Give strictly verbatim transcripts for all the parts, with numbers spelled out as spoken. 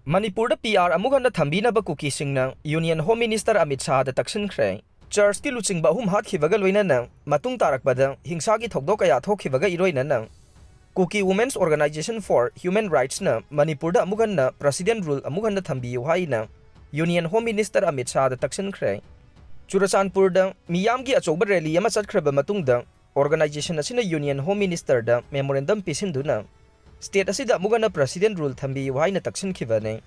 ꯃꯅꯤꯄꯨꯔꯗ P R ꯑꯃꯨꯛ ꯍꯟꯅ ꯊꯝꯕꯤꯅꯕ ꯀꯨꯀꯤꯁꯤꯡꯅ Union Home Minister ꯑꯃꯤꯠ ꯁꯥꯍꯗ ꯇꯛꯁꯤꯟꯈ꯭ꯔꯦ꯫ ꯆꯔꯆꯀꯤ ꯂꯨꯆꯤꯡꯕ ꯑꯍꯨꯝ ꯍꯥꯠꯈꯤꯕꯒ ꯂꯣꯏꯅꯅ ꯃꯇꯨꯡ ꯇꯥꯔꯛꯄꯗ ꯍꯤꯡꯁꯥꯒꯤ ꯊꯧꯗꯣꯛ ꯀꯌꯥ ꯊꯣꯛꯈꯤꯕꯒ ꯏꯔꯣꯏꯅꯅ Kuki Women's Organization for Human Rightsꯅ ꯃꯅꯤꯄꯨꯔꯗ ꯑꯃꯨꯛ ꯍꯟꯅ President Rule ꯑꯃꯨꯛ ꯍꯟꯅ ꯊꯝꯕꯤꯌꯨ ꯍꯥꯏꯅ Union Home Minister ꯑꯃꯤꯠ ꯁꯥꯍꯗ ꯇꯛꯁꯤꯟꯈ꯭ꯔꯦ꯫ ꯆꯨꯔꯆꯥꯟꯄꯨꯔꯗ ꯃꯤꯌꯥꯝꯒꯤ ꯑꯆꯧꯕ ꯔꯦꯂꯤ ꯑꯃ ꯆꯠꯈ꯭ꯔꯕ ꯃꯇꯨꯡꯗ organization ꯑꯁꯤꯅ Union Home Ministerꯗ memorandum ꯄꯤꯁꯤꯟꯗꯨꯅ state ꯑꯁꯤꯗ ꯑꯃꯨꯛ ꯍꯟꯅ President Rule ꯊꯝꯕꯤꯌꯨ ꯍꯥꯏꯅ ꯇꯛꯁꯤꯟꯈꯤꯕꯅꯤ꯫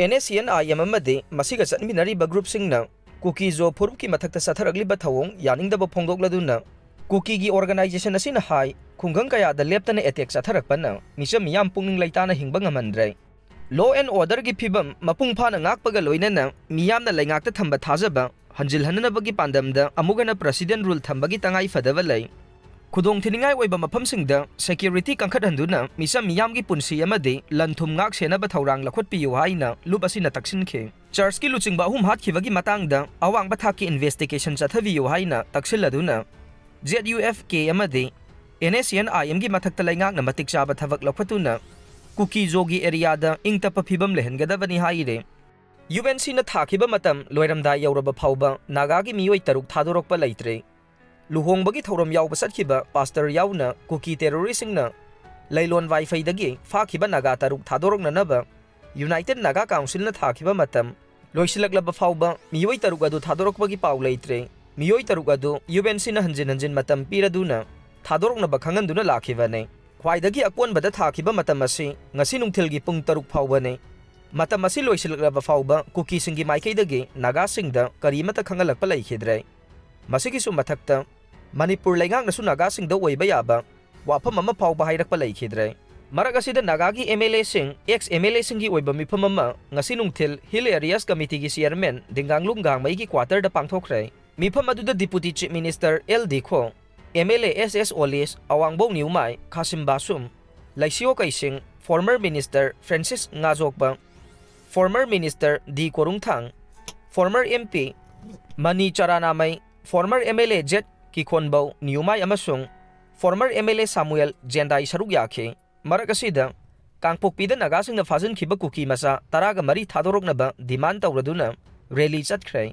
N S C N I M ꯑꯃꯗꯤ ꯃꯁꯤꯒ ꯆꯠꯃꯤꯟꯅꯔꯤꯕ groupꯁꯤꯡꯅ ꯀꯨꯀꯤ ꯖꯣ ꯐꯨꯔꯨꯞꯀꯤ ꯃꯊꯛꯇ ꯆꯠꯊꯔꯛꯂꯤꯕ ꯊꯧꯑꯣꯡ ꯌꯥꯅꯤꯡꯗꯕ ꯐꯣꯡꯗꯣꯛꯂꯗꯨꯅ ꯀꯨꯀꯤꯒꯤ organization ꯑꯁꯤꯅ ꯍꯥꯏ, ꯈꯨꯡꯒꯪ ꯀꯌꯥꯗ ꯂꯦꯞꯇꯅ attack ꯆꯠꯊꯔꯛꯄꯅ ꯃꯤꯆꯝ ꯃꯤꯌꯥꯝ ꯄꯨꯛꯅꯤꯡ ꯂꯩꯇꯥꯅ ꯍꯤꯡꯕ ꯉꯝꯍꯟꯗ꯭ꯔꯦ꯫ Law and orderꯒꯤ ꯐꯤꯕꯝ ꯃꯄꯨꯡ ꯐꯥꯅ ꯉꯥꯛꯄꯒ ꯂꯣꯏꯅꯅ ꯃꯤꯌꯥꯝꯅ ꯂꯩꯉꯥꯛꯇ ꯊꯝꯕ ꯊꯥꯖꯕ ꯍꯟꯖꯤꯜꯍꯟꯅꯕꯒꯤ ꯄꯥꯟꯗꯝꯗ ꯑꯃꯨꯛ ꯍꯟꯅ President Rule ꯊꯝꯕꯒꯤ ꯇꯉꯥꯏ ꯐꯗꯕ ꯂꯩ꯫ ꯈꯨꯗꯣꯡꯊꯤꯅꯤꯡꯉꯥꯏ ꯑꯣꯏꯕ ꯃꯐꯝꯁꯤꯡꯗ security ꯀꯟꯈꯠꯍꯟꯗꯨꯅ ꯃꯤꯆꯝ ꯃꯤꯌꯥꯝꯒꯤ ꯄꯨꯟꯁꯤ ꯑꯃꯗꯤ ꯂꯟ ꯊꯨꯝ ꯉꯥꯛ ꯁꯦꯟꯅꯕ ꯊꯧꯔꯥꯡ ꯂꯧꯈꯠꯄꯤꯌꯨ ꯍꯥꯏꯅ ꯂꯨꯞ ꯑꯁꯤꯅ ꯇꯛꯁꯤꯟꯈꯤ꯫ ꯆꯔꯆꯀꯤ ꯂꯨꯆꯤꯡꯕ ꯑꯍꯨꯝ ꯍꯥꯠꯈꯤꯕꯒꯤ ꯃꯇꯥꯡꯗ ꯑꯋꯥꯡꯕ ꯊꯥꯛꯀꯤ investigation ꯆꯠꯊꯕꯤꯌꯨ ꯍꯥꯏꯅ ꯇꯛꯁꯤꯜꯂꯗꯨꯅ, Z U F K ꯑꯃꯗꯤ N S C N I Mꯒꯤ ꯃꯊꯛꯇ ꯂꯩꯉꯥꯛꯅ ꯃꯇꯤꯛ ꯆꯥꯕ ꯊꯕꯛ ꯂꯧꯈꯠꯇꯨꯅ ꯀꯨꯀꯤ ꯖꯣꯒꯤ areaꯗ ꯏꯪ ꯇꯞꯄ ꯐꯤꯕꯝ ꯂꯩꯍꯟꯒꯗꯕꯅꯤ ꯍꯥꯏꯔꯦ꯫ UNCꯅ ꯊꯥꯈꯤꯕ ꯃꯇꯝ ꯂꯣꯏꯔꯝꯗꯥꯏ ꯌꯧꯔꯕ ꯐꯥꯎꯕ ꯅꯥꯒꯥꯒꯤ ꯃꯤꯑꯣꯏ ꯇꯔꯨꯛ ꯊꯥꯗꯣꯔꯛꯄ ꯂꯩꯇ꯭ꯔꯦ꯫ ꯂꯨꯍꯣꯡꯕꯒꯤ ꯊꯧꯔꯝ ꯌꯥꯎꯕ ꯆꯠꯈꯤꯕ pastor ꯌꯥꯎꯅ ꯀꯨꯀꯤ terroristꯁꯤꯡꯅ ꯂꯩꯂꯣꯟ ꯋꯥꯏꯐꯩꯗꯒꯤ ꯐꯥꯈꯤꯕ ꯅꯥꯒꯥ ꯇꯔꯨꯛ ꯊꯥꯗꯣꯔꯛꯅꯅꯕ United Naga Councilꯅ ꯊꯥꯈꯤꯕ ꯃꯇꯝ ꯂꯣꯏꯁꯤꯜꯂꯛꯂꯕ ꯐꯥꯎꯕ ꯃꯤꯑꯣꯏ ꯇꯔꯨꯛ ꯑꯗꯨ ꯊꯥꯗꯣꯔꯛꯄꯒꯤ ꯄꯥꯎ ꯂꯩꯇ꯭ꯔꯦ꯫ ꯃꯤꯑꯣꯏ ꯇꯔꯨꯛ ꯑꯗꯨ UNCꯅ ꯍꯟꯖꯤꯟ ꯍꯟꯖꯤꯟ ꯃꯇꯝ ꯄꯤꯔꯗꯨꯅ ꯊꯥꯗꯣꯔꯛꯅꯕ ꯈꯪꯍꯟꯗꯨꯅ ꯂꯥꯛꯈꯤꯕꯅꯤ꯫ ꯈ꯭ꯋꯥꯏꯗꯒꯤ ꯑꯀꯣꯟꯕꯗ ꯊꯥꯈꯤꯕ ꯃꯇꯝ ꯑꯁꯤ ꯉꯁꯤ ꯅꯨꯡꯊꯤꯜꯒꯤ ꯄꯨꯡ ꯇꯔꯨꯛ ꯐꯥꯎꯕꯅꯤ꯫ ꯃꯇꯝ ꯑꯁꯤ ꯂꯣꯏꯁꯤꯜꯂꯛꯂꯕ ꯐꯥꯎꯕ ꯀꯨꯀꯤꯁꯤꯡꯒꯤ ꯃꯥꯏꯀꯩꯗꯒꯤ ꯅꯥꯒꯥꯁꯤꯡꯗ ꯀꯔꯤꯃꯠꯇ ꯈꯪꯍꯜꯂꯛꯄ ꯂꯩꯈꯤꯗ꯭ꯔꯦ꯫ ꯃꯁꯤꯒꯤꯁꯨ ꯃꯊꯛꯇ, ꯃꯅꯤꯄꯨꯔ ꯂꯩꯉꯥꯛꯅꯁꯨ ꯅꯥꯒꯥꯁꯤꯡꯗ ꯑꯣꯏꯕ ꯌꯥꯕ ꯋꯥꯐꯝ ꯑꯃ ꯐꯥꯎꯕ ꯍꯥꯏꯔꯛꯄ ꯂꯩꯈꯤꯗ꯭ꯔꯦ꯫ ꯃꯔꯛ ꯑꯁꯤꯗ ꯅꯥꯒꯥꯒꯤ M L Aꯁꯤꯡ, ex M L Aꯁꯤꯡꯒꯤ ꯑꯣꯏꯕ ꯃꯤꯐꯝ ꯑꯃ ꯉꯁꯤ ꯅꯨꯡꯊꯤꯜ Hill Areas Committeeꯒꯤ chairman ꯗꯤꯡꯒꯥꯡꯂꯨꯡ ꯒꯥꯡꯃꯩꯒꯤ quarterꯗ ꯄꯥꯡꯊꯣꯛꯈ꯭ꯔꯦ꯫ ꯃꯤꯐꯝ ꯑꯗꯨꯗ Deputy Chief Minister L Dikho, M L A S S Olis, Awangbou Newmai, Khasim Vashum, Leishiyo Keishing, former minister Francis Ngajokpa, former minister D Korungthang, former M P Mani Charanamei, former M L A Z Kikhonbou Newmai ꯑꯃꯁꯨꯡ former M L A ꯁꯥꯃꯨꯑꯦꯜ ꯖꯦꯟꯗꯥꯏ ꯁꯔꯨꯛ ꯌꯥꯈꯤ꯫ ꯃꯔꯛ ꯑꯁꯤꯗ ꯀꯥꯡꯄꯣꯛꯄꯤꯗ ꯅꯥꯒꯥꯁꯤꯡꯅ ꯐꯥꯖꯤꯟꯈꯤꯕ ꯀꯨꯀꯤ ꯃꯆꯥ ꯇꯔꯥꯒ ꯃꯔꯤ ꯊꯥꯗꯣꯔꯛꯅꯕ demand ꯇꯧꯔꯗꯨꯅ rally ꯆꯠꯈ꯭ꯔꯦ꯫